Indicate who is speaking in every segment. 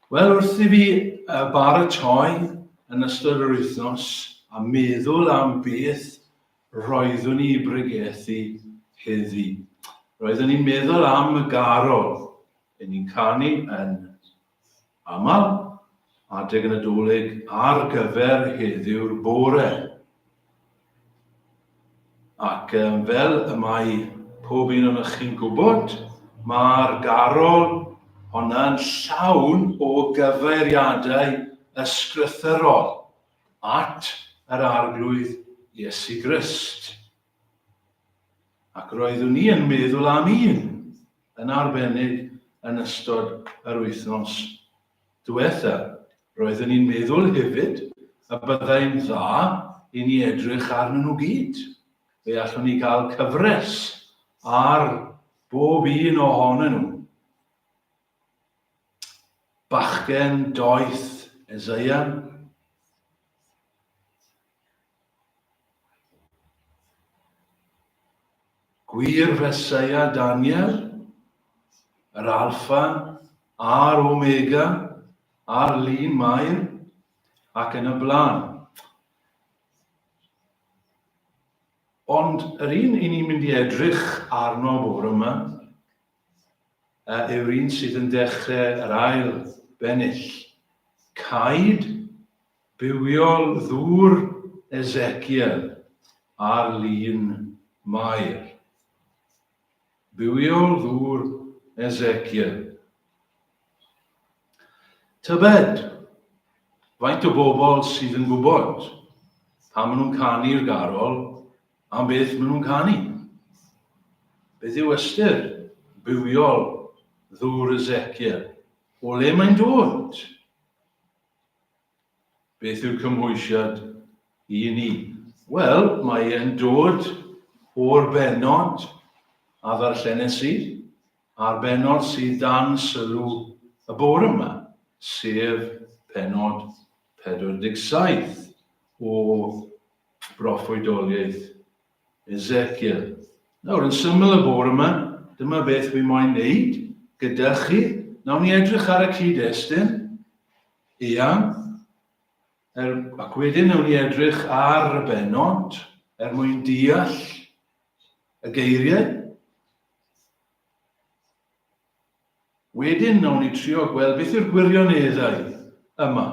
Speaker 1: Wel, wrth i fi baratoi yn ystod yr wythnos a meddwl am beth roeddwn i bregethu heddi, roeddwn i'n meddwl am y garol yn ni'n canu yn aml adeg y Nadolig ar gyfer heddiw'r bore. Ac um, fel y mae pob un ohonoch chi'n gwybod, mae'r garol honna'n llawn o gyfeiriadau ysgrythyrol at yr Arglwydd Iesu Grist. Ac roeddwn i yn meddwl am un yn arbennig yn ystod yr wythnos diwetha. Roeddwn i'n meddwl hefyd y byddai'n dda i ni edrych arnyn nhw gyd. Fe allwn ni gael cyfres ar bob un ohonyn nhw. Bachgen doeth Eseia. Gwir Feseia Daniel, yr Alffa a'r Omega, a'r lun Mair, ac yn y blaen. Ond yr un i ni'n mynd i edrych arno bore yma yw'r un sydd yn dechrau yr ail bennill. Caed Bywiol ddŵr Ezekiel ar lun Mair. Bywiol ddŵr Ezekiel. Tybed, faint o bobl sydd yn gwybod pan maen nhw'n canu'r garol am beth maen nhw'n canu? Beth yw ystyr bywiol ddŵr Ezekiel? O le mae'n dod? Beth yw'r cymhwysiad i ni? Wel, mae e'n dod o'r bennod a ddarllenes i, a'r bennod sydd dan sylw y bore yma, sef pennod 47 o broffwydoliaeth Ezekiel. Nawr, yn syml y bore yma, dyma beth fi moyn wneud gyda chi. Nawn ni edrych ar y cyd-destun eang, er, ac wedyn nawn ni edrych ar y bennod er mwyn deall y geiriau. Wedyn nawn ni trio gweld beth yw'r gwirioneddau yma.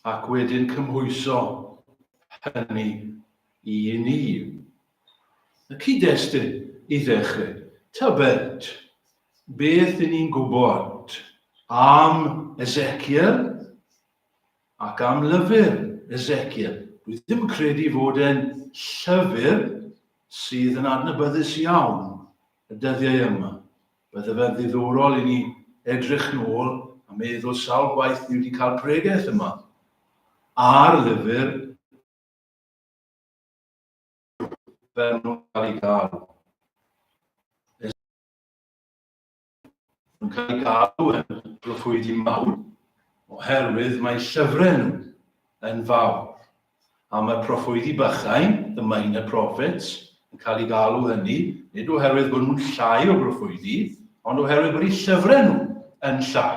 Speaker 1: ac wedyn cymhwyso hynny i ni. Y cyd-destun i ddechrau, tybed beth i ni'n gwybod am Ezekiel ac am lyfr Ezekiel. Dwi ddim yn credu fod e'n llyfr sydd yn adnabyddus iawn y dyddiau yma. Bydde fe'n ddiddorol i ni edrych nôl a meddwl sawl gwaith ni wedi cael pregeth yma ar lyfr fel nhw'n cael ei gael. Nhw'n cael ei galw yn broffwydi mawr oherwydd mae llyfrau nhw yn fawr. A mae'r proffwydi bychain, the minor prophets, yn cael eu galw hynny, nid oherwydd bod nhw'n llai o broffwydi, ond oherwydd bod eu llyfrau nhw yn llai.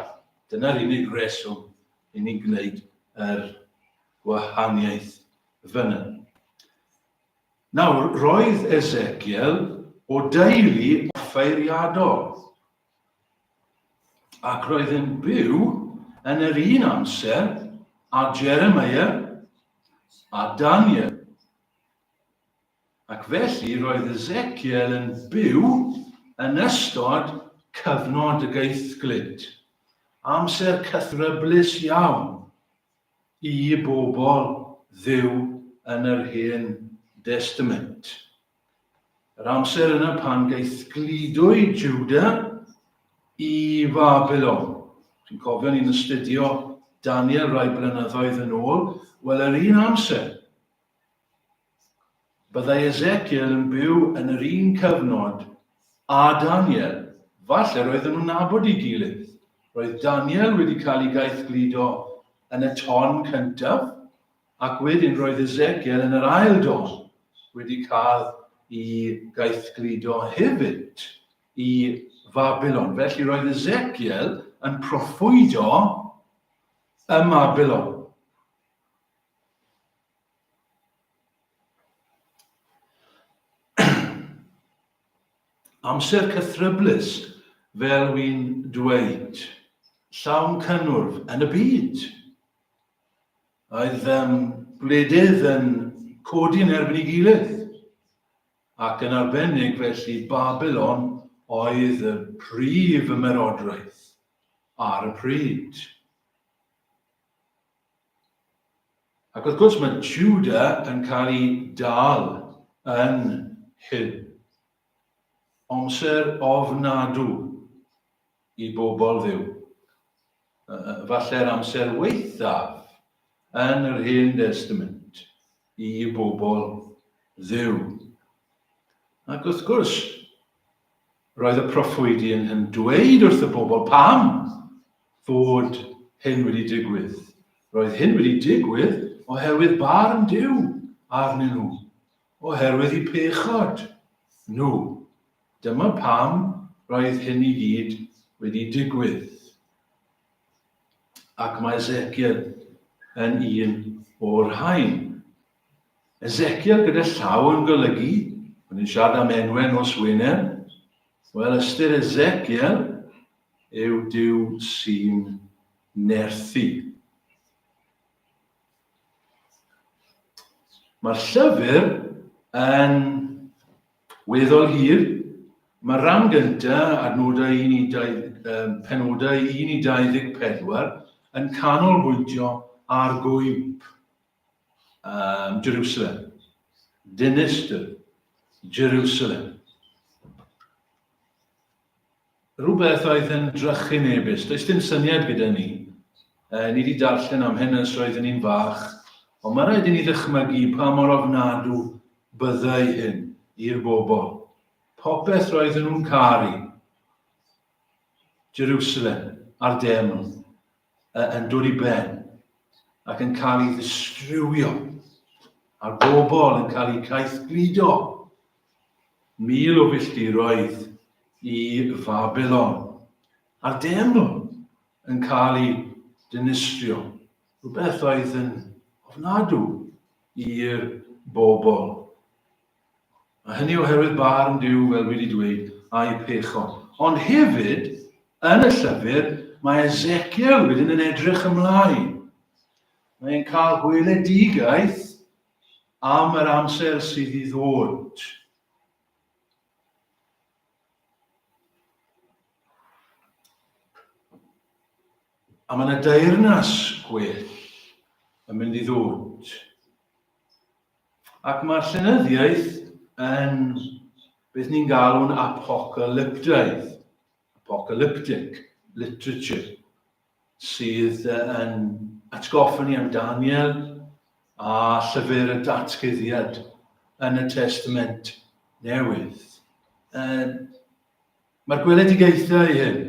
Speaker 1: Dyna'r unig reswm i ni'n gwneud yr gwahaniaeth fyna. Nawr, roedd Ezekiel o deulu offeiriadol. Ac roedd yn byw yn yr un amser â Jeremiah a Daniel. Ac felly roedd Ezekiel yn byw yn ystod cyfnod y gaethglud, amser cythryblus iawn i bobl Dduw yn yr Hen Destament. Yr amser yna pan gaethgludwyd Juda i Fabilon. Chi'n cofio ni'n astudio Daniel rai blynyddoedd yn ôl? Wel, yr un amser, byddai Ezekiel yn byw yn yr un cyfnod â Daniel. Falle roedden nhw'n nabod ei gilydd. Roedd Daniel wedi cael ei gaethgludo yn y ton cyntaf, Ac wedyn roedd Ezekiel yn yr ail don wedi cael ei gaethgludo hefyd i Fabilon. Felly roedd Ezekiel yn proffwydo ym Mabilon. Amser cythryblus, fel wy'n dweud, llawn cynnwrf yn y byd. Oedd um, gwledydd yn codi yn erbyn ei gilydd, ac yn arbennig felly Babylon oedd y prif ymerodraeth ar y pryd. Ac wrth gwrs mae Juda yn cael ei dal yn hyn. Amser ofnadw i bobl Dduw. Falle'r amser weithaf yn yr Hen Destament i bobl Dduw. Ac wrth gwrs, Roedd y proffwydi yn yn dweud wrth y bobl pam fod hyn wedi digwydd. Roedd hyn wedi digwydd oherwydd barn Duw arnyn nhw, oherwydd eu pechod nhw. Dyma pam roedd hyn i gyd wedi digwydd. Ac mae Ezekiel yn un o'r rhain. Ezekiel gyda llaw yn golygu, o'n i'n siarad am enwau nos Wener, wel ystyr Ezekiel yw Duw sy'n nerthu. Mae'r llyfr yn weddol hir. Mae'r rhan gyntaf, adnodau 1 i 2, um, penodau 1 i 24, yn canolbwyntio ar gwymp um, Jerusalem. Dinistr Jerusalem. Rhywbeth oedd yn drychinebus. Does dim syniad gyda ni. E, ni wedi darllen am hyn ers roeddwn ni'n fach, ond mae rhaid i ni ddychmygu pa mor ofnadw byddai hyn i'r bobl. Popeth roedden nhw'n caru. Jerusalem a'r deml yn dod i ben ac yn cael ei ddistrywio a'r bobl yn cael eu caethgludo 1,000 o filltiroedd i Fabilon a'r deml yn cael ei dinistrio, rhywbeth oedd yn ofnadw i'r bobl. A hynny oherwydd barn Duw, fel wedi dweud, a'i pechod. Ond hefyd, yn y llyfr, mae Ezekiel wedyn yn edrych ymlaen. Mae'n cael gweledigaeth am yr amser sydd i ddod. A mae yna deyrnas gwell yn mynd i ddod. Ac mae'r llenyddiaeth yn beth ni'n galw'n apocalyptaidd, apocalyptic literature, sydd yn atgoffa ni am Daniel a llyfr y datguddiad yn y Testament Newydd. Mae'r gweledigaethau hyn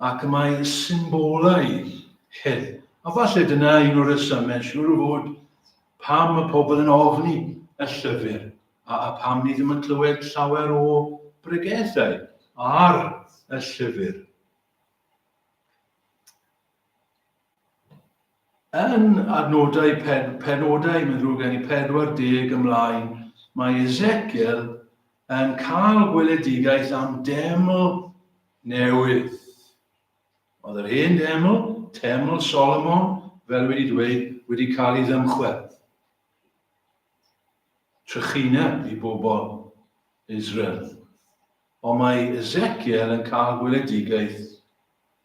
Speaker 1: ac y mae symbolau hyn. A falle dyna un o'r rhesymau, siŵr o fod, pam y pobl yn ofni y llyfr a, a pam ni ddim yn clywed llawer o bregethau ar y llyfr. Yn adnodau pen, penodau, mae'n ddrwg gen i, 40 ymlaen, mae Ezekiel yn cael gweledigaeth am deml newydd. Oedd yr hen deml, teml Solomon, fel wedi dweud, wedi cael ei ddymchwel. Trychineb i bobl Israel. Ond mae Ezekiel yn cael gweledigaeth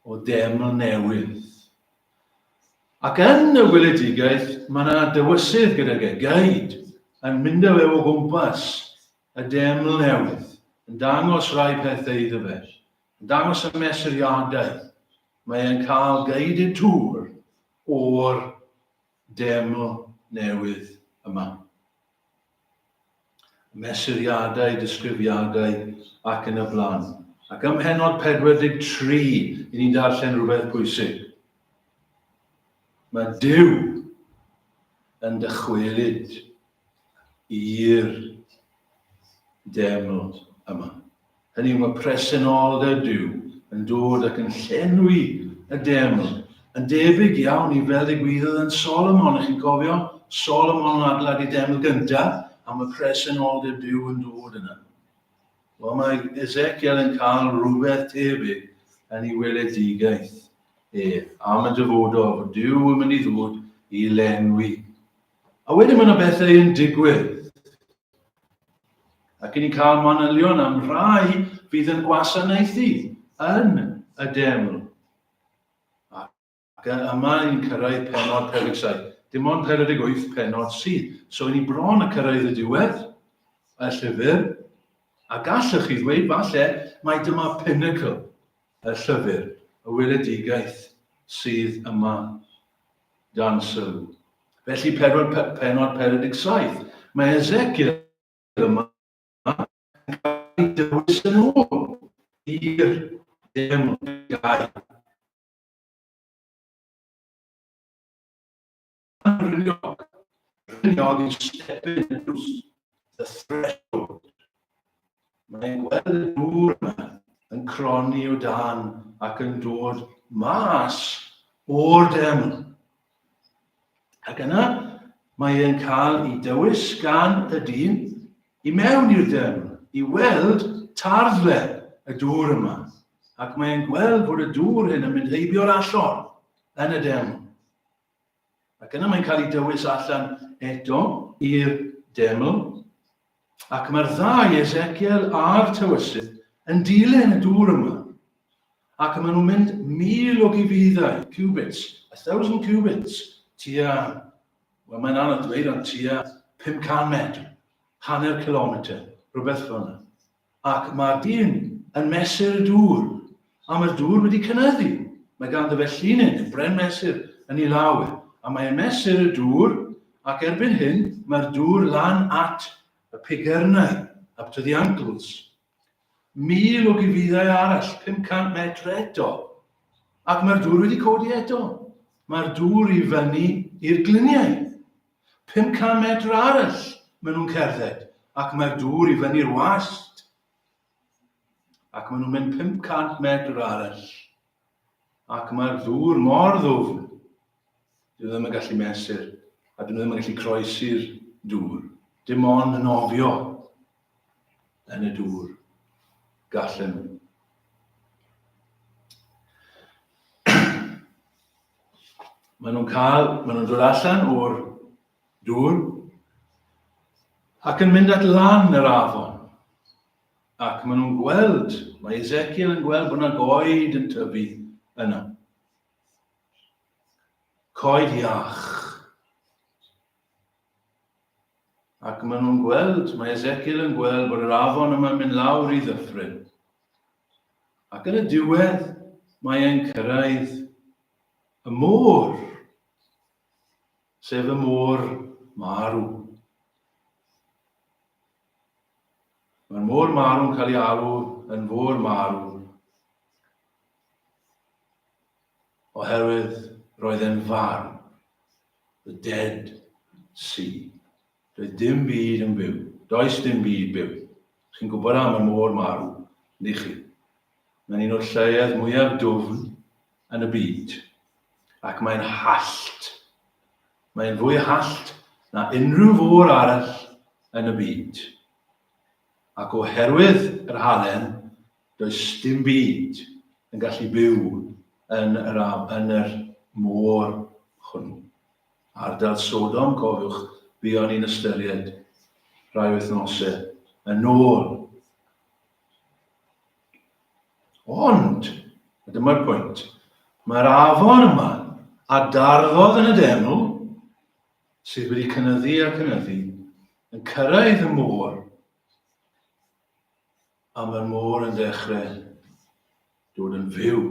Speaker 1: o deml newydd. Ac yn y weledigaeth, mae yna dywysydd gydag e, guide, yn mynd â fe o gwmpas y deml newydd, yn dangos rhai pethau iddo fe, yn dangos y mesuriadau. Mae e'n cael guided tour o'r deml newydd yma. Mesuriadau, disgrifiadau ac yn y blaen. Ac ym mhennod 43, i ni'n darllen rhywbeth pwysig. Mae Duw yn dychwelyd i'r deml yma. Hynny yw, mae presenoldeb Duw yn dod ac yn llenwi y deml, yn debyg iawn i fel ddigwyddodd yn Solomon, ych chi'n cofio? Solomon yn adeiladu deml gyntaf, a mae presenoldeb Duw yn dod yna. Wel, mae Ezekiel yn cael rhywbeth tebyg yn ei weledigaeth e am y dyfodol, fod Duw yn mynd i ddod i lenwi. A wedyn mae yna bethau yn digwydd. Ac ni'n cael manylion am rhai fydd yn gwasanaethu yn y deml. Ac yma ni'n cyrraedd penod 47. Dim ond 48 penod sydd. So ni bron y cyrraedd y diwedd y llyfr. A gallwch chi ddweud falle mai dyma pinnacle y llyfr, y weledigaeth sydd yma dan sylw. Felly penod 47. Mae Ezekiel yma yn cael ei dywys yn ôl i'r deml gael. Rhiniog. Rhiniog yw stepyn y drws, the threshold. Mae'n gweld y dŵr yma yn cronni o dan ac yn dod mas o'r deml. Ac yna mae e'n cael ei dywys gan y dyn i mewn i'r deml i weld tarddle y dŵr yma. Ac mae'n gweld bod y dŵr hyn yn mynd heibio'r allor yn y deml. Ac yna mae'n cael ei dywys allan eto i'r deml. Ac mae'r ddau, Ezekiel a'r tywysydd, yn dilyn y dŵr yma. Ac maen nhw'n mynd 1,000 o gifiddau, cubits, 1,000 cubits, tua, wel mae'n anodd dweud, ond tua 500 metr, hanner kilometr, rhywbeth fel yna. Ac mae'r dyn yn mesur y dŵr, a mae'r dŵr wedi cynyddu. Mae ganddo fe llinyn, bren mesur, yn ei law e. A mae'n mesur y dŵr, ac erbyn hyn mae'r dŵr lan at y pigyrnau, up to the ankles. 1,000 o gifiddau arall, 500 metr eto. Ac mae'r dŵr wedi codi eto. Mae'r dŵr i fyny i'r gliniau. 500 metr arall maen nhw'n cerdded, ac mae'r dŵr i fyny'r wast. Ac maen nhw'n mynd 500 metr arall, ac mae'r ddŵr mor ddwfn, dyn nhw ddim yn gallu mesur, a dyn nhw ddim yn gallu croesi'r dŵr. Dim ond nofio yn y dŵr gallen nhw. Maen nhw'n cael, maen nhw'n dod allan o'r dŵr ac yn mynd at lan yr afon. Ac maen nhw'n gweld, mae Ezekiel yn gweld bod yna goed yn tyfu yna. Coed iach. Ac maen nhw'n gweld, mae Ezekiel yn gweld bod yr afon yma'n mynd lawr i ddyffryn. Ac yn y diwedd, mae e'n cyrraedd y môr, sef y môr marw. Mae'r môr marw'n cael ei alw yn fôr marw oherwydd roedd e'n farw, the dead sea. Doedd dim byd yn byw. Does dim byd byw. Chi'n gwybod am y môr marw, yndych chi? Mae'n un o'r lleoedd mwyaf dwfn yn y byd. Ac mae'n hallt. Mae'n fwy hallt na unrhyw fôr arall yn y byd. Ac oherwydd yr halen, does dim byd yn gallu byw yn yr, yn yr môr hwnnw. Ardal Sodom, cofiwch, buon ni'n ystyried rhai wythnosau yn ôl. Ond, a dyma'r pwynt, mae'r afon yma a darddodd yn y deml, sydd wedi cynyddu a cynyddu, yn cyrraedd y môr, a mae'r môr yn dechrau dod yn fyw.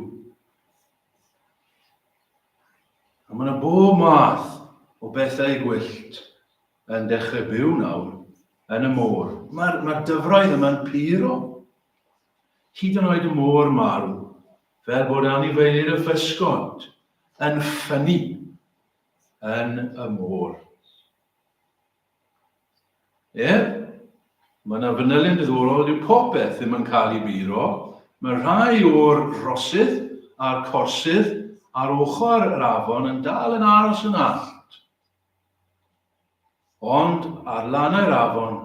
Speaker 1: A mae yna bob math o bethau gwyllt yn dechrau byw nawr yn y môr. Mae'r mae dyfroedd yma'n puro. Hyd yn oed y môr marw, fel bod anifeiliaid y physgod yn ffynnu yn y môr. Ie, mae yna fanylion diddorol, dyw popeth ddim yn cael ei buro. Mae rhai o'r rhosydd a'r corsydd ar ochr yr afon yn dal yn aros yn allt. Ond ar lannau'r afon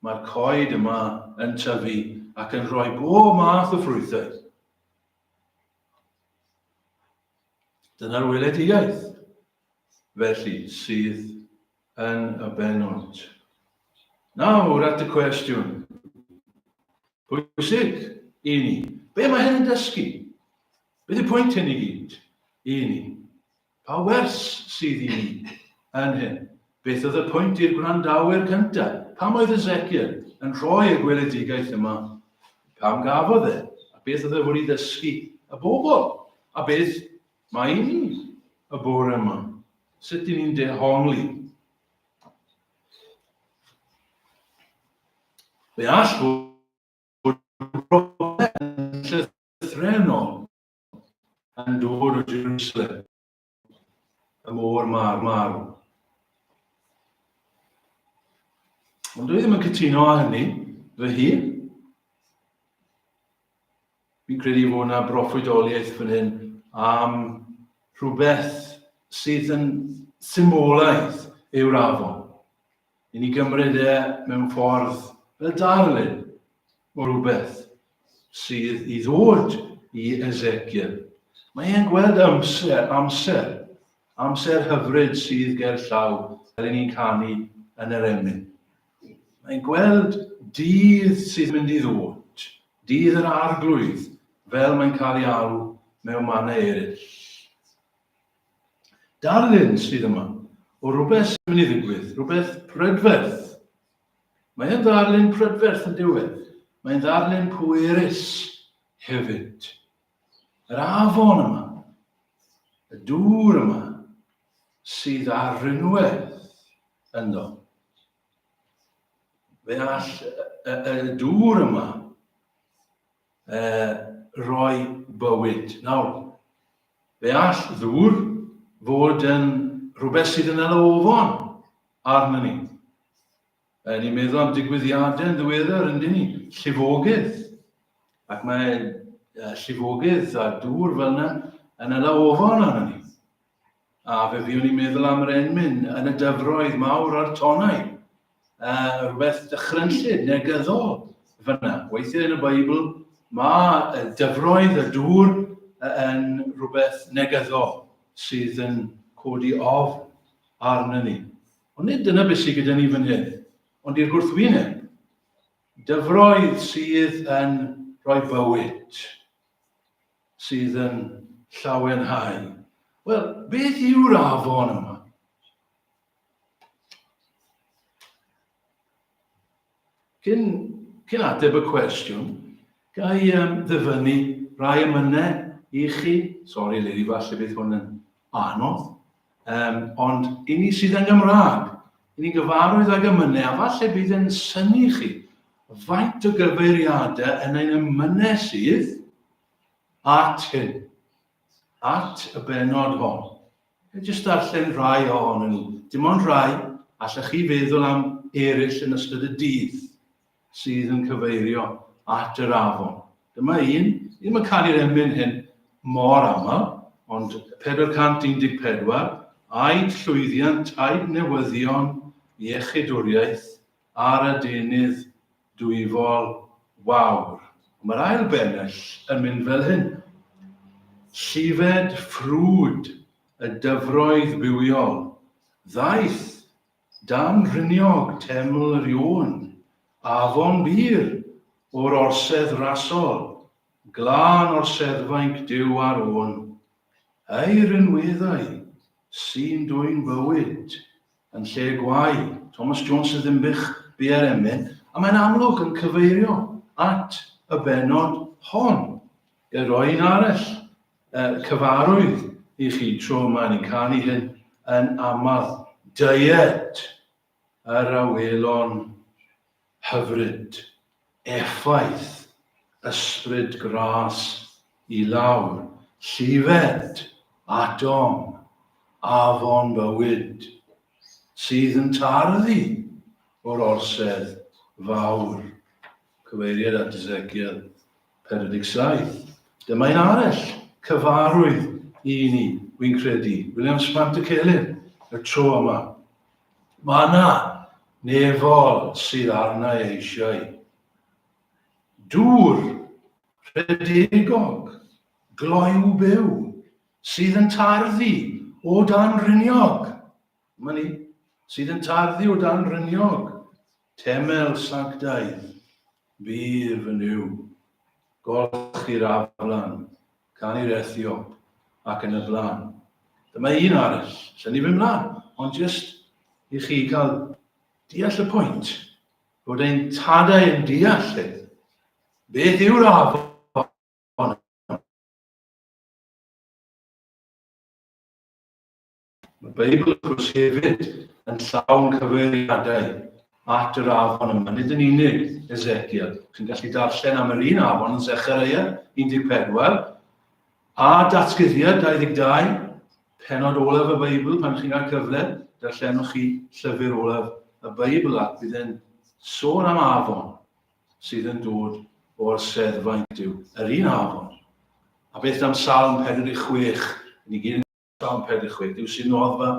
Speaker 1: mae'r coed yma yn tyfu ac yn rhoi bob math o ffrwythau. Dyna'r weledigaeth, felly, sydd yn y bennod. Nawr at y cwestiwn pwysig i ni. Be mae hyn yn dysgu? Beth yw pwynt hyn i gyd i ni? Pa wers sydd i ni yn hyn? Beth oedd y pwynt i'r gwrandawyr cyntaf? Pam oedd Ezekiel yn rhoi y gweledigaeth yma? Pam gafodd e? A beth oedd e fod i ddysgu y bobl? A beth mae i ni y bore yma? Sut i ni'n dehongli? Fe all fod broblem llythrennol yn dod o Jerusalem, y môr mar marw. Ond dwi ddim yn cytuno â hynny fy hun. Fi'n credu fod yna broffwydoliaeth fan hyn am rhywbeth sydd yn symbolaidd yw'r afon. I ni gymryd e mewn ffordd fel darlun o rywbeth sydd i ddod i Ezekiel. Mae e'n gweld amser, amser, amser hyfryd sydd ger llaw, fel i ni'n canu yn yr emyn. Mae'n gweld dydd sydd mynd i ddod, dydd yr arglwydd, fel mae'n cael ei alw mewn mannau eraill. Darlun sydd yma o rhywbeth sy'n mynd i ddigwydd, rhywbeth prydferth. Mae e'n ddarlun prydferth yn diwedd. Mae'n ddarlun pwerus hefyd. Yr afon yma, y dŵr yma, sydd ar rinwedd ynddo. Fe all y, y, y dŵr yma e, roi bywyd. Nawr, fe all ddŵr fod yn rhywbeth sydd yn elofon arno ni. E, ni'n meddwl am digwyddiadau yn ddiweddar, yn ni? Llifogydd. Ac mae llifogydd a dŵr fel yna yn elofon arno ni. A fe fuon ni'n meddwl am yr enmyn yn y dyfroedd mawr a'r tonnau. Uh, rhywbeth dychrynllyd, negyddol fyna. Weithiau yn y Beibl, mae y dyfroedd, y dŵr, yn rhywbeth negyddol sydd yn codi ofn arno ni. Ond nid dyna beth sydd gyda ni fan hyn, ond i'r gwrthwyneb. Dyfroedd sydd yn rhoi bywyd. sydd yn llawenhau. Wel, beth yw'r afon yma? Cyn, cyn ateb y cwestiwn, ga i um, ddyfynnu rai emynau i chi. Sori, Lili, falle bydd hwn yn anodd. Um, ond i ni sydd yn Gymraeg, i ni gyfarwydd ag emynau, a falle bydd yn synnu chi faint o gyfeiriadau yn ein emynau sydd at hyn, at y bennod hon. Jyst darllen rhai ohonyn nhw. Dim ond rhai, allech chi feddwl am eraill yn ystod y dydd sydd yn cyfeirio at yr afon. Dyma un, ddim yn canu'r emyn hyn mor aml, ond 414, aed llwyddiant, aed newyddion, iechydwriaeth, ar adenydd dwyfol wawr. Mae'r ail bennill yn mynd fel hyn. Llifed ffrwd y dyfroedd bywiol, ddaeth dan riniog teml yr Iôn, afon bur o'r orsedd rasol, glân orseddfainc Duw ar ôn, ei rinweddau sy'n dwyn bywyd yn lle gwae, Thomas Jones y Ddinbych bu'r emyn, a mae'n amlwg yn cyfeirio at y bennod hon. Ga i roi un arall cyfarwydd i chi tro yma, ni'n canu hyn yn aml. Deued yr awelon hyfryd, effaith ysbryd gras i lawr, llifed atom afon bywyd, sydd yn tarddu o'r orsedd fawr. Cyfeiriad at Ezekiel 47. Dyma un arall, cyfarwydd i ni, wy'n credu. Williams Pantycelyn, y tro yma. Mae yna nefol sydd arna eisiau. Dŵr rhedegog, gloyw byw, sydd yn tarddu o dan riniog. Dyma ni, sydd yn tarddu o dan riniog, temel sanctaidd, byr fy Nuw, golchi'r aflan, canu'r Ethiop, ac yn y blaen. Dyma un arall, sy'n ni fynd mlaen, ond jyst i chi cael deall y pwynt, bod ein tadau yn deall hyn. Beth yw'r afon? Mae'r Beibl, wrth gwrs, hefyd yn llawn cyfeiriadau at yr afon yma, nid yn unig Ezekiel. Chi'n gallu darllen am yr un afon yn Zechariah 14, a Datguddiad 22, penod olaf y Beibl, pan chi'n cael cyfle, darllenwch chi llyfr olaf y Beibl ac bydd e'n sôn am afon sydd yn dod o'r seddfaint Duw, yr un afon. A beth am Salm 46? Ni gyd yn Salm 46, Duw sy'n noddfa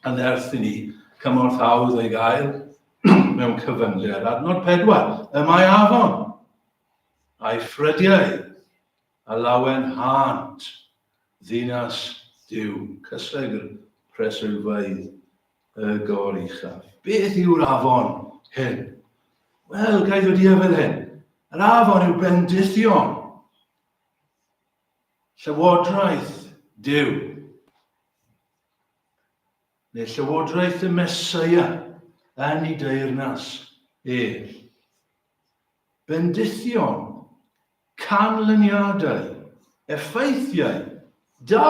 Speaker 1: a nerth i ni, cymorth hawdd ei gael mewn cyfyngder. Adnod 4, y mae afon, a'i ffrydiau, a lawen hânt, ddinas Duw, cysegr preswylfeydd y goruchaf. Beth yw'r afon hyn? Wel, gai ddod i fel hyn. Yr afon yw bendithion. Llywodraeth Duw, neu Llywodraeth y Meseia yn ei deyrnas ef. Bendithion, canlyniadau, effeithiau da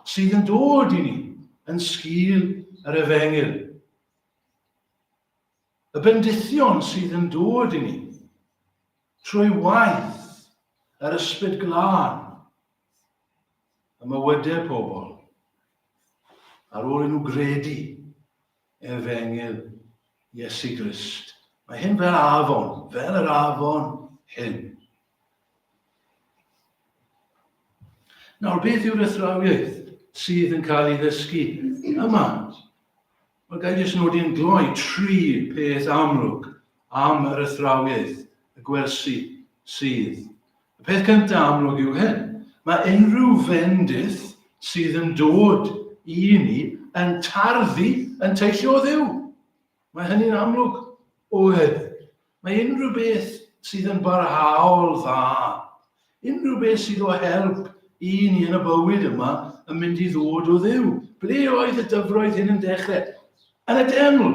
Speaker 1: sydd yn dod i ni yn sgil yr efengyl. Y bendithion sydd yn dod i ni trwy waith yr Ysbryd Glân ym mywydau pobl ar ôl i nhw gredu efengyl Iesu Grist. Mae hyn fel afon, fel yr afon hyn. Nawr, beth yw'r athrawiaeth sydd yn cael ei ddysgu yma? Wel, ga i jyst nodi'n gloi tri peth amlwg am yr athrawiaeth, y gwersi sydd. Y peth cyntaf amlwg yw hyn. Mae unrhyw fendith sydd yn dod i ni yn tarddu yn teillio o Dduw. Mae hynny'n amlwg o hyn. Mae unrhyw beth sydd yn barhaol dda, unrhyw beth sydd o help i ni yn y bywyd yma yn mynd i ddod o Dduw. Ble oedd y dyfroedd hyn yn dechrau? Yn y deml,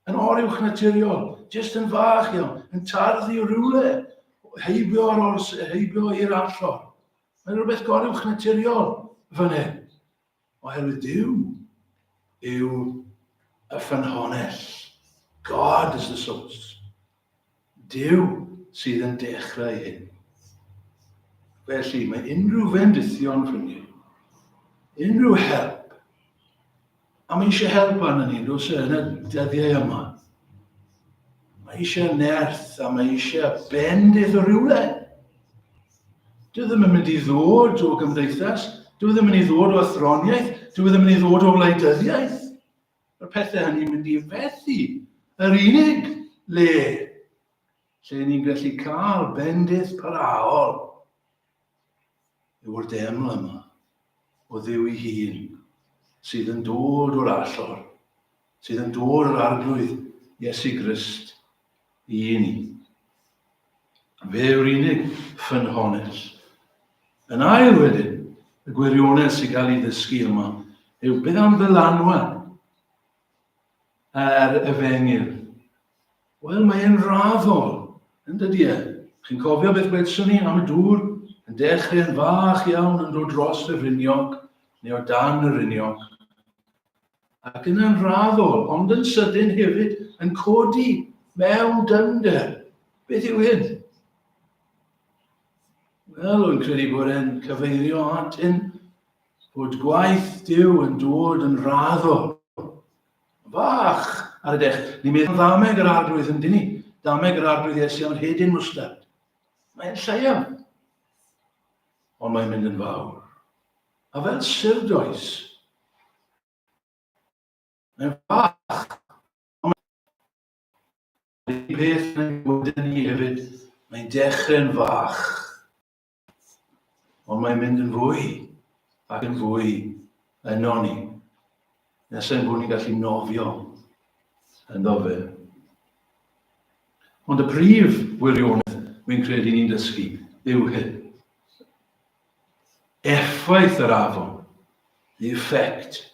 Speaker 1: yn oruwch naturiol, jyst yn fach iawn, yn tarddu o rywle, heibio o'r ors, heibio i'r allor. Mae'n rhywbeth goruwch naturiol fan hyn. Oherwydd Duw yw y ffynhonnell. God is the source. Duw sydd yn dechrau hyn. Felly, mae unrhyw fendithion, ffrindiau, unrhyw help, a mae eisiau help arno ni, does e, yn y dyddiau yma. Mae eisiau nerth a mae eisiau bendith o rywle. Dwi ddim yn mynd i ddod o gymdeithas, dwi ddim yn mynd i ddod o athroniaeth, dwi ddim yn mynd i ddod o wleidyddiaeth. Mae'r pethau hynny'n mynd i fethu. Yr unig le lle ni'n gallu cael bendith parhaol yw'r deml yma o Dduw ei hun sydd yn dod o'r allor, sydd yn dod o'r arglwydd Iesu Grist i ni. Fe yw'r unig ffynhonnell. Yn ail wedyn, y gwirionedd sy'n cael ei ddysgu yma yw beth am ddylanwad yr efengyl? Wel, mae'n raddol, yn dydy e? Chi'n cofio beth wedson ni am y dŵr yn dechrau yn fach iawn yn dod dros y riniog neu o dan y riniog. Ac yna'n raddol, ond yn sydyn hefyd, yn codi mewn dyfnder. Beth yw hyn? Wel, rwy'n credu bod e'n cyfeirio at hyn, bod gwaith Duw yn dod yn raddol. Fach ar y dechrau. Ni'n meddwl ddameg yr arglwydd yn dyn ni. Dameg yr arglwydd Iesu am rhedyn mwstard. Mae'n lleiaf. Ond mae'n mynd yn fawr. A fel surdoes, mae'n fach, ond mae'n peth yn ein ni hefyd, mae'n dechrau'n fach. Ond mae'n mynd yn fwy ac yn fwy yno ni. Nes ein bod ni'n gallu nofio ynddo fe. Ond y prif wirionedd wy'n credu ni'n dysgu yw hyn. Effaith yr afon, the effect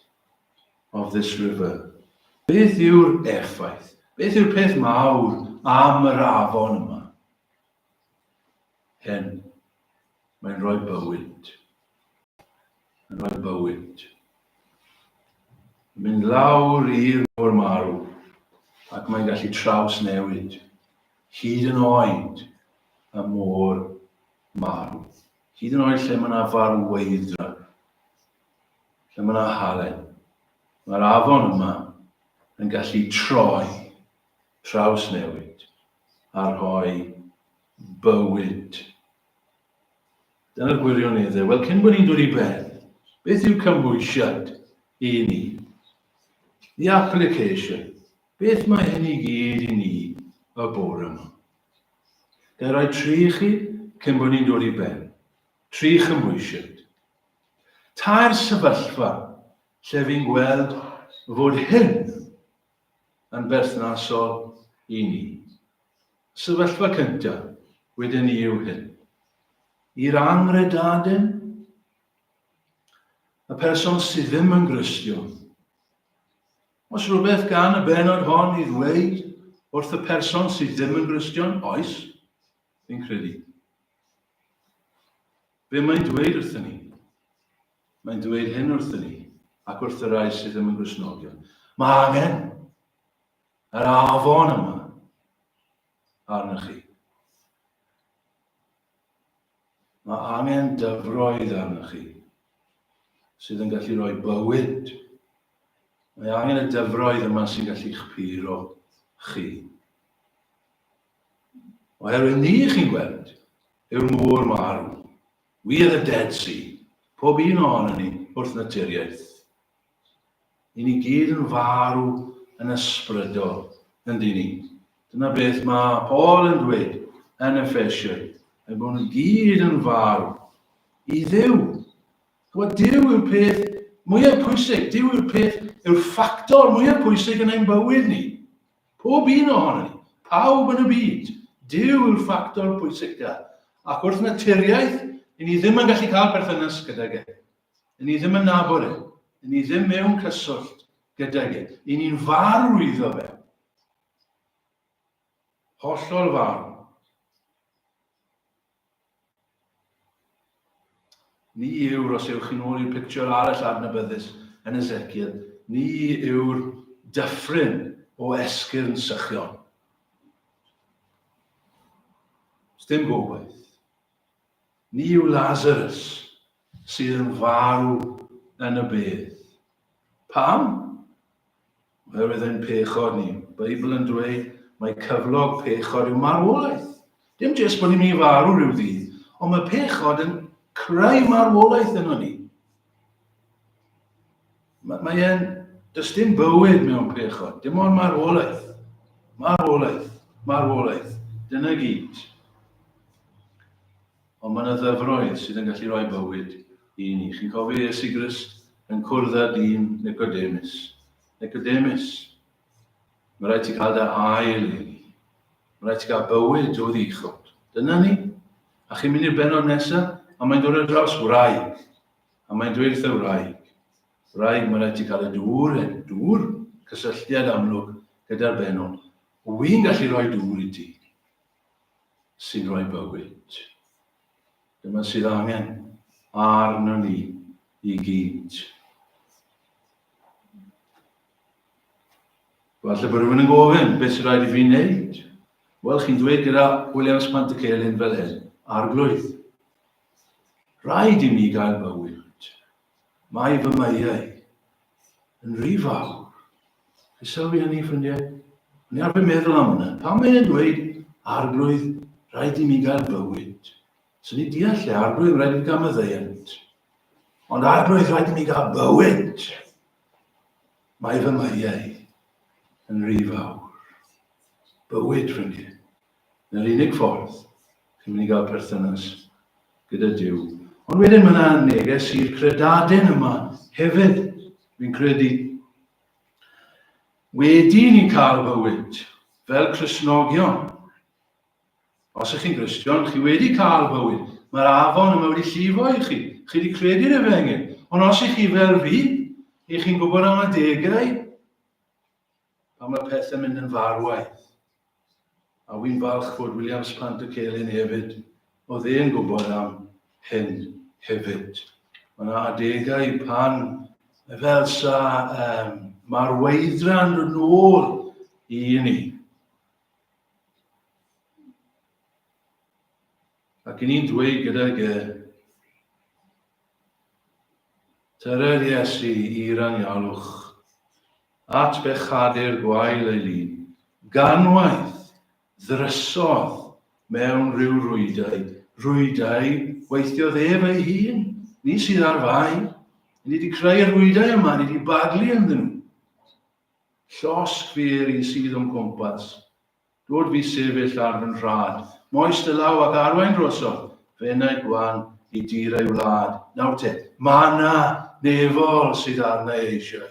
Speaker 1: of this river. Beth yw'r effaith? Beth yw'r peth mawr am yr afon yma? Hyn, mae'n rhoi bywyd. Mae'n rhoi bywyd. Mynd lawr i'r môr marw ac mae'n gallu traws newid hyd yn oed y môr marw. Hyd yn oed lle mae yna farweiddra, lle mae yna halen. Mae'r afon yma yn gallu troi, traws newid a rhoi bywyd. Dyna'r gwirioneddau. Wel, cyn bod ni'n dod i ben, beth yw cymhwysiad i ni? The application. Beth mae hyn i gyd i ni y bore yma? Ga i roi tri i chi cyn bod ni'n dod i ben. Tri chymhwysiad. Tair sefyllfa lle fi'n gweld fod hyn yn berthnasol i ni. Sefyllfa cyntaf, wedyn ni yw hyn. I'r anghredadun, y person sydd ddim yn Gristion. Os rhywbeth gan y benod hon i ddweud wrth y person sydd ddim yn Gristion, oes, fi'n credu. Be mae'n dweud wrthyn ni? Mae'n dweud hyn wrthyn ni ac wrth y rhai sydd ddim yn Gristnogion. Mae angen yr afon yma arnoch chi. Mae angen dyfroedd arnoch chi sydd yn gallu rhoi bywyd. Mae angen y dyfroedd yma sy'n gallu eich puro chi. Oherwydd ni chi'n gweld yw'r môr marw. We are the Dead Sea. Pob un ohonon ni wrth naturiaeth. I ni gyd yn farw yn ysbrydol, yndyn ni? Dyna beth mae Paul yn dweud yn Effesiaid, ein bod nhw gyd yn farw i Dduw. Chymod, Duw yw'r peth mwyaf pwysig, Duw yw'r peth, yw'r ffactor mwyaf pwysig yn ein bywyd ni. Pob un ohonon ni, pawb yn y byd, Duw yw'r ffactor pwysica. Ac wrth naturiaeth, i ni ddim yn gallu cael perthynas gydag e. I ni ddim yn nabod e. I ni ddim mewn cyswllt gydag e. I ni'n farw iddo fe. Hollol farw. Ni yw'r, os ewch chi'n ôl i'r pictiwr arall adnabyddus yn Ezekiel, ni yw'r dyffryn o esgyrn sychion. Dim gobaith. Ni yw Lazarus sydd yn farw yn y bedd. Pam? Oherwydd ein pechod ni. Beibl yn dweud mae cyflog pechod yw marwolaeth. Dim jyst bod ni'n mynd i farw rhyw ddydd, ond mae pechod yn creu marwolaeth yno ni. Mae, mae e'n... Does dim bywyd mewn pechod, dim ond marwolaeth. Marwolaeth, marwolaeth. Dyna gyd. Ond mae yna ddyfroedd sydd yn gallu rhoi bywyd i ni. Chi'n cofio Iesu Grist yn cwrdd â dyn Nicodemus. Nicodemus, mae rhaid ti cael dy ail i ni. Mae rhaid ti gael bywyd o ddichod. Dyna ni. A chi'n mynd i'r benod nesaf, a mae'n dod ar draws wraig. A mae'n dweud wrth y wraig, wraig, mae rhaid ti cael y dŵr hyn, dŵr, cysylltiad amlwg gyda'r benod. Wy'n gallu rhoi dŵr i ti. sy'n rhoi bywyd. Dyma sydd angen arno ni i gyd. Falle bod rhywun yn gofyn, beth sy'n rhaid i fi wneud? Wel, chi'n dweud gyda Williams Pantycelyn fel hyn, arglwydd. Rhaid i mi gael bywyd. Mae fy meiau yn rhy fawr. Chi sylwi hynny, ffrindiau? O'n i arfer meddwl am hwnna. Pam mae e'n dweud, arglwydd, rhaid i mi gael bywyd? Swn i deall e, arglwydd, rhaid i mi gael maddeuant. Ond arglwydd, rhaid i mi gael bywyd. Mae fy meiau yn rhy fawr. Bywyd, ffrindiau. Dyna'r unig ffordd chi'n mynd i gael perthynas gyda Duw. Ond wedyn mae yna neges i'r credadun yma hefyd, fi'n credu. Wedi ni'n cael bywyd fel Cristnogion, os ych chi'n Gristion, chi wedi cael bywyd. Mae'r afon yma wedi llifo i chi. Chi wedi credu'r efengyl. Ond os ych chi fel fi, ych chi'n gwybod am adegau pan mae pethau'n mynd yn farwaidd. A wy'n falch fod Williams Pantycelyn hefyd, oedd e'n gwybod am hyn hefyd. Mae yna adegau pan fel sa um, marweiddra yn dod nôl i ni. Ac i ni'n dweud gydag e, Tyred Iesu i'r anialwch, at bechadur gwael ei lun, ganwaith ddrysodd mewn rhyw rwydau, rwydau weithiodd ef ei hun, ni sydd ar fai, ni wedi creu y rwydau yma, ni wedi baglu ynddyn nhw. Llosg fi i'r un sydd o'm cwmpas, Dod fi sefyll ar fy nhrad, Moes dy law ac arwain drosodd, Fy enaid gwan i dir ei wlad. Nawr te, mana nefol sydd arna i eisiau.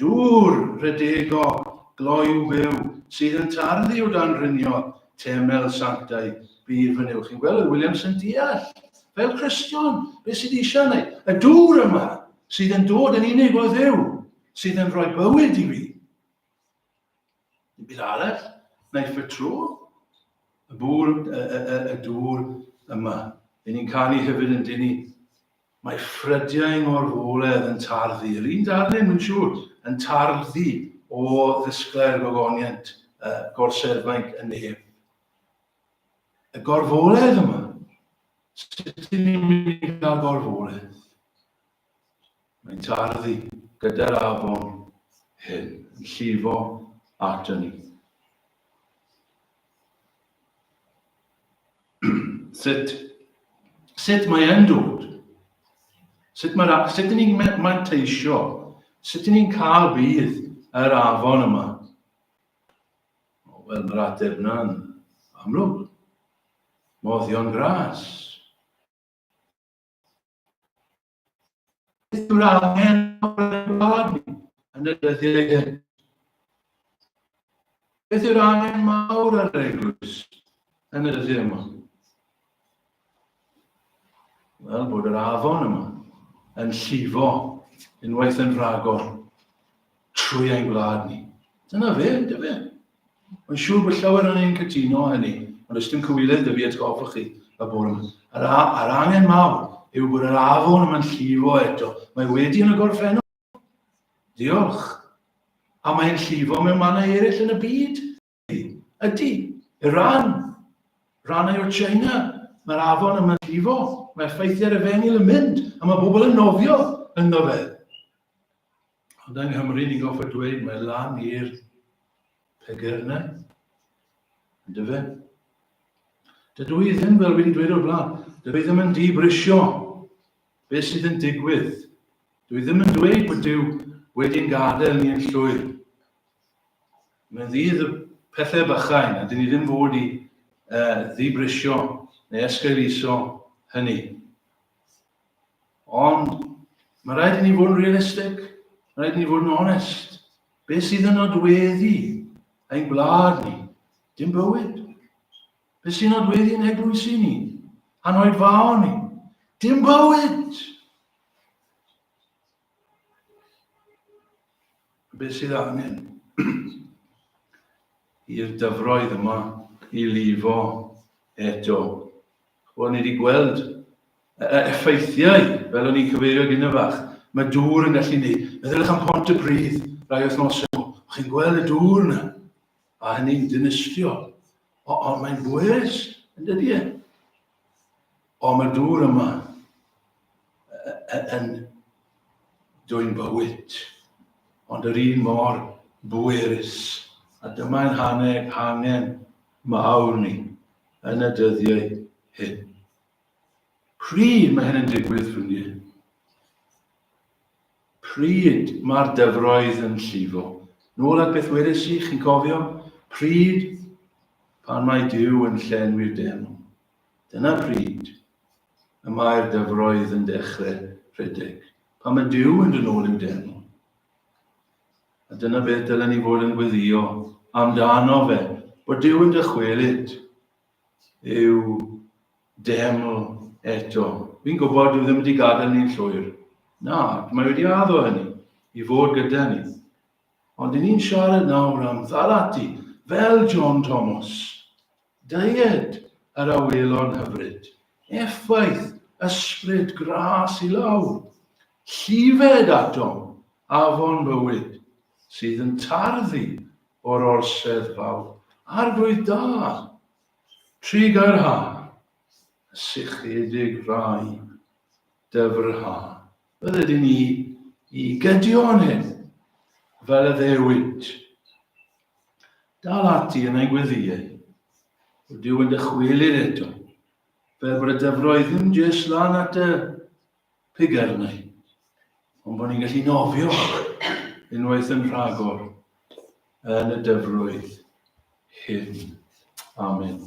Speaker 1: Dŵr rhedegog, gloyw byw, sydd yn tarddu o dan riniog temel sanctaidd bydd fy Nuw. Chi'n gweld, oedd Williams yn deall, fel Cristion, beth sydd eisiau wneud. Y dŵr yma sydd yn dod yn unig o Dduw, sydd yn rhoi bywyd i fi. Dim byd arall, naiff y tro, y bŵr, y, y, y, y dŵr yma. Dyn ni'n canu hefyd yn dyn ni. Mae ffrydiau ngorfoledd yn tarddu, yr un darlun, mae'n siŵr, yn tarddu o ddisglair gogoniant uh, gorseddfainc y nef. Y gorfoledd yma, sut ydyn ni'n mynd i gael gorfoledd? Mae'n tarddu gyda'r afon hyn, yn llifo ato ni. Sut, sut mae e'n dod? Sut, mae'r, sut ydyn ni'n manteisio? Sut ydyn ni'n cael budd yr afon yma? Wel, mae'r ateb yna'n amlwg. Moddion gras. Beth yw'r angen o'r gwlad ni yn y dyddiau hyn? Beth yw'r angen mawr ar yr eglwys yn y dyddiau yma? Wel, bod yr afon yma yn llifo unwaith yn rhagor trwy ein gwlad ni. Dyna fe, dy fe. Mae'n siŵr bod llawer o'n ni'n cytuno â hynny, ond does dim cywilydd 'da fi atgoffa chi y bore yma. Yr, a, yr angen mawr yw bod yr afon yma'n llifo eto. Mae wedi yn y gorffennol. Diolch. A mae'n llifo mewn mannau eraill yn y byd. Ydy. Iran, rhannau o China, mae'r afon yma'n llifo. Mae effeithiau'r efengyl yn mynd, a mae bobl yn nofio ynddo fe. Ond yng Nghymru, ni'n gorfod dweud, mae lan i'r pegyrnau. Ynddo fe? Dydw i ddim, fel wedi dweud o'r blaen, dydw i ddim yn dibrisio beth sydd yn digwydd. Dwi ddim yn dweud bod Duw wedi'n gadael ni yn llwyr. Mae'n ddydd y pethau bychain, a dyn ni ddim fod i uh, ddibrisio neu esgeuluso hynny. Ond mae rhaid i ni fod yn realistig, mae rhaid i ni fod yn onest. Beth sydd yn nodweddu ein gwlad ni? Dim bywyd. Beth sy'n nodweddu ein heglwysi ni? A'n oedfaon ni? Dim bywyd. Beth sydd angen i'r dyfroedd yma i lifo eto? Wel, ni wedi gweld effeithiau, fel o'n i'n cyfeirio gyda fach, mae dŵr yn gallu neud. Meddyliwch am Pont y Pridd rai wythnosau yn ôl. Chi'n gweld y dŵr yna, a hynny'n dinistriol. Ond mae'n bwerus, yn dydy e? Ond mae'r dŵr yma yn dwyn bywyd, ond yr un mor bwerus. A dyma'n haneg hangen mawr ni yn y dyddiau hyn. Pryd mae hyn yn digwydd, ffrindiau? Pryd mae'r dyfroedd yn llifo? Nôl at beth wedes i, chi'n cofio? Pryd? Pan mae Duw yn llenwi'r deml. Dyna pryd y mae'r dyfroedd yn dechrau rhedeg. Pan mae Duw yn dod nôl i'w deml. A dyna beth dylen ni fod yn gweddio amdano fe, bod Duw yn dychwelyd i'w deml eto. Fi'n gwybod dyw ddim wedi gadael ni'n llwyr. Na, mae wedi addo hynny i fod gyda ni. Ond i ni'n siarad nawr am ddal ati, fel John Thomas. Deued yr awelon hyfryd, effaith ysbryd gras i lawr, llifed atom afon bywyd sydd yn tarddu o'r orsedd fawr. Arglwydd da, trugar ha, y sychedig rai dyfr ha. Bydded i ni i gydio yn hyn, fel y ddewid. Dal ati yn ein gweddïau, bod Duw yn dychwelyd eto, fel bod y dyfroedd ddim jyst lan at y pigyrnau, ond bod ni'n gallu nofio unwaith yn rhagor yn y dyfroedd hyn. Amen.